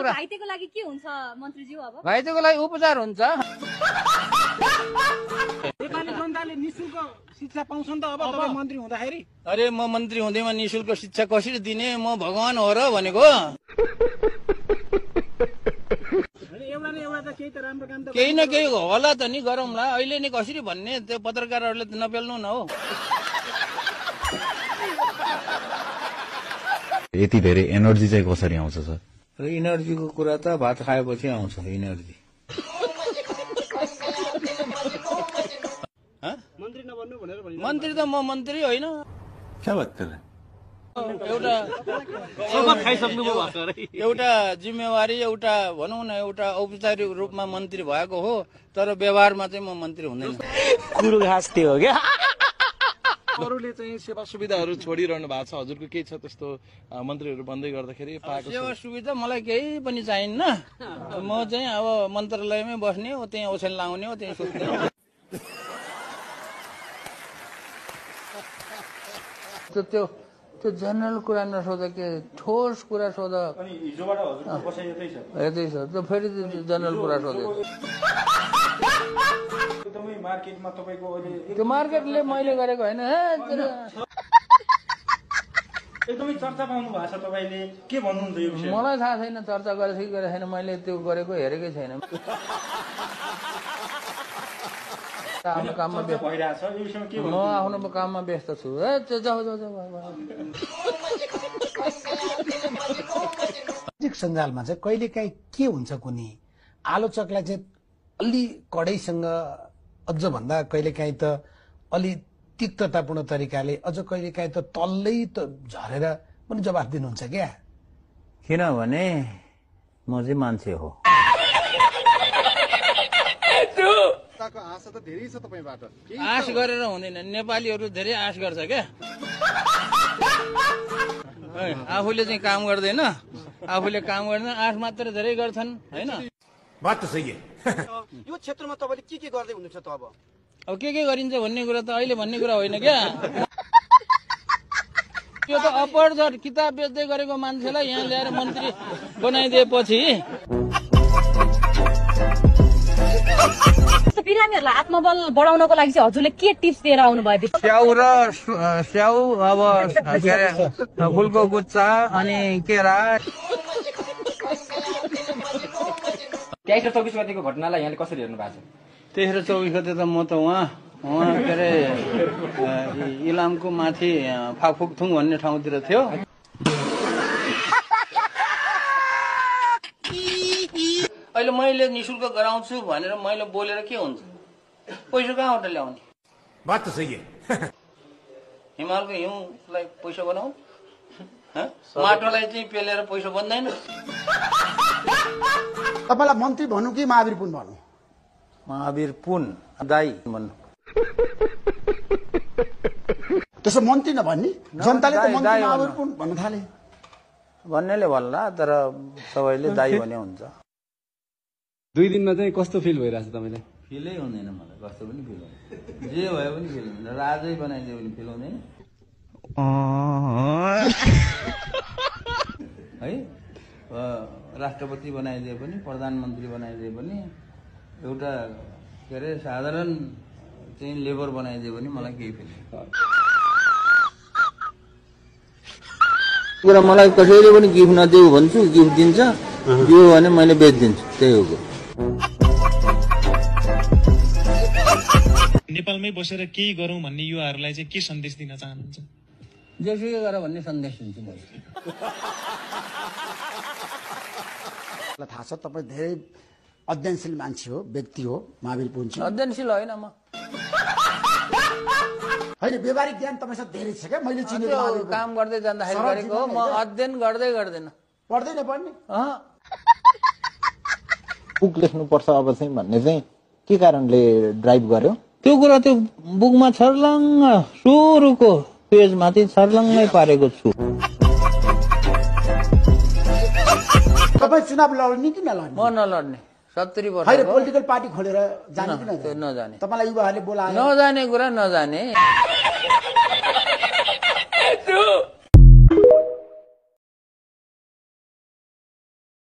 कुरा घाइतेको लागि के हुन्छ मन्त्रीज्यू? अब घाइतेको लागि उपचार हुन्छ। नेपाली जनताले निशुल्क शिक्षा पाउँछन् त अब तपाईँ मन्त्री हुँदाखेरि? अरे म मन्त्री हुँदैमा निशुल्क शिक्षा कसरी दिने? म भगवान हो र भनेको? एउटा न एउटा त केही त राम्रो काम त केही न केही होला त नि, गरौँला। अहिले नै कसरी भन्ने, त्यो पत्रकारहरूले नपेल्नु न हो। यति धेरै एनर्जी चाहिँ कसरी आउँछ सर? इनर्जीको कुरा त भात खाएपछि आउँछ इनर्जी। मन्त्री नबन्नु भनेर भनिन्छ। मन्त्री त म मन्त्री होइन। क्या बात कर रहे हैं? एउटा जिम्मेवारी, एउटा भनौँ न, एउटा औपचारिक रूपमा मन्त्री भएको हो, तर व्यवहारमा चाहिँ म मन्त्री हुँदैन। कुरो घाँस त्यो हो क्या। अरूले चाहिँ सेवा सुविधाहरू छोडिरहनु भएको छ, हजुरको केही छ त्यस्तो मन्त्रीहरू बन्दै गर्दाखेरि पाएको? सेवा सुविधा मलाई केही पनि चाहिन्न। म चाहिँ अब मन्त्रालयमै बस्ने हो, त्यहीँ ओछ्यान लाउने हो, त्यहीँ सुत्ने हो। त्यो जनरल कुरा नसोध, के ठोस कुरा सोध। यतै छ त, फेरि जनरल कुरा सोध्यो। त्यो मार्केटले मैले गरेको होइन। एकदमै चर्चा पाउनु भएको छ तपाईँले, के भन्नुहुन्छ यो विषयमा? मलाई थाहा छैन चर्चा गरेको कि गरेको छैन, मैले त्यो गरेको हेरेकै छैन। आफ्नो काममा व्यस्त भइरहेछ यो विषयमा के म आफ्नो काममा व्यस्त छु। सामाजिक सञ्जालमा चाहिँ कहिलेकाहीँ के हुन्छ कुनै आलोचकलाई चाहिँ अलि कडाइसँग, अझ भन्दा कहिलेकाहीँ त अलि तिक्ततापूर्ण तरिकाले, अझ कहिलेकाहीँ त तल्लै त झरेर पनि जवाफ दिनुहुन्छ क्या? किनभने म चाहिँ मान्छे हो। आशा त धेरै छ तपाईबाट। आश गरेर हुँदैन, नेपालीहरू धेरै आश गर्छ क्या। आफूले चाहिँ काम गर्दैन, आफूले काम गर्दैन, आश मात्र धेरै गर्छन् होइन। बात त सही है। यो क्षेत्रमा तपाईँले के गर्दै हुनुहुन्छ त? अब के गरिन्छ भन्ने कुरा त अहिले भन्ने कुरा होइन क्या। त्यो त अपरझट किताब बेच्दै गरेको मान्छेलाई यहाँ ल्याएर मन्त्री बनाइदिएपछि बिरामीहरूलाई आत्मबल बढाउनको लागि चाहिँ हजुरले के टिप्स दिएर आउनु भयो? स्याउ, अब के अरे फुलको गुच्चा अनि केरा। 23 र 24 गतिको घटनालाई यहाँले कसरी हेर्नु भएको छ? 23 र 24 गते त म त उहाँ के अरे इलामको माथि फाकफुकथुङ भन्ने ठाउँतिर थियो। अहिले मैले निशुल्क गराउँछु भनेर मैले बोलेर के हुन्छ? पैसा कहाँबाट ल्याउने? बात त सही है। हिमालको हिउँलाई पैसा बनाऊ, माटोलाई चाहिँ पेलेर पैसा बन्दैन। तपाईँलाई मन्त्री भन्नु कि महावीर पुन भन्नु? महावीर पुन दाई भन्नु। त्यसो मन्त्री नभन्ने, जनताले त मन्त्री महावीर पुन भन्न थाले। भन्नेले भन्ला, तर सबैले दाई भने हुन्छ। 2 दिनमा चाहिँ कस्तो फिल भइरहेछ तपाईँलाई? फिलै हुँदैन मलाई, कस्तो पनि फिल हुँदैन। जे भयो पनि फिल हुँदैन। राजै बनाइदियो भने फिल हुँदैन है। राष्ट्रपति बनाइदिए पनि, प्रधानमन्त्री बनाइदिए पनि, एउटा के अरे साधारण चाहिँ लेबर बनाइदियो भने मलाई केही फिल कुरा। मलाई कसैले पनि गिफ्ट नदेऊ भन्छु, गिफ्ट दिन्छ, दियो भने मैले बेचिदिन्छु, त्यही हो। नेपालमै बसेर केही गरौँ भन्ने युवाहरूलाई चाहिँ के सन्देश दिन चाहनुहुन्छ? जेसुकै गर भन्ने सन्देश दिन्छु मैले। थाहा छ तपाईँ धेरै अध्ययनशील मान्छे हो, व्यक्ति हो महावीर पुन। अध्ययनशील होइन म, होइन व्यावहारिक ज्ञान तपाईँसँग धेरै छ क्या? मैले चिनेको काम गर्दै जाँदाखेरि गरेको हो, म अध्ययन गर्दै गर्दैन। पढ्दै नपढ्ने? बुक लेख्नुपर्छ अब चाहिँ भन्ने चाहिँ के कारणले ड्राइभ गर्यो? त्यो कुरा त्यो बुकमा छर्लङ्ग सुरुको पेजमाथि छर्लङ्गै पारेको छु। तपाईँ चुनाव लड्ने कि नलड्ने? म नलड्ने। 70 वर्ष होइन, पोलिटिकल पार्टी खोलेर जाने कि नजाने? तपाईँलाई युवाहरूले बोलाए? नजाने कुरा नजाने।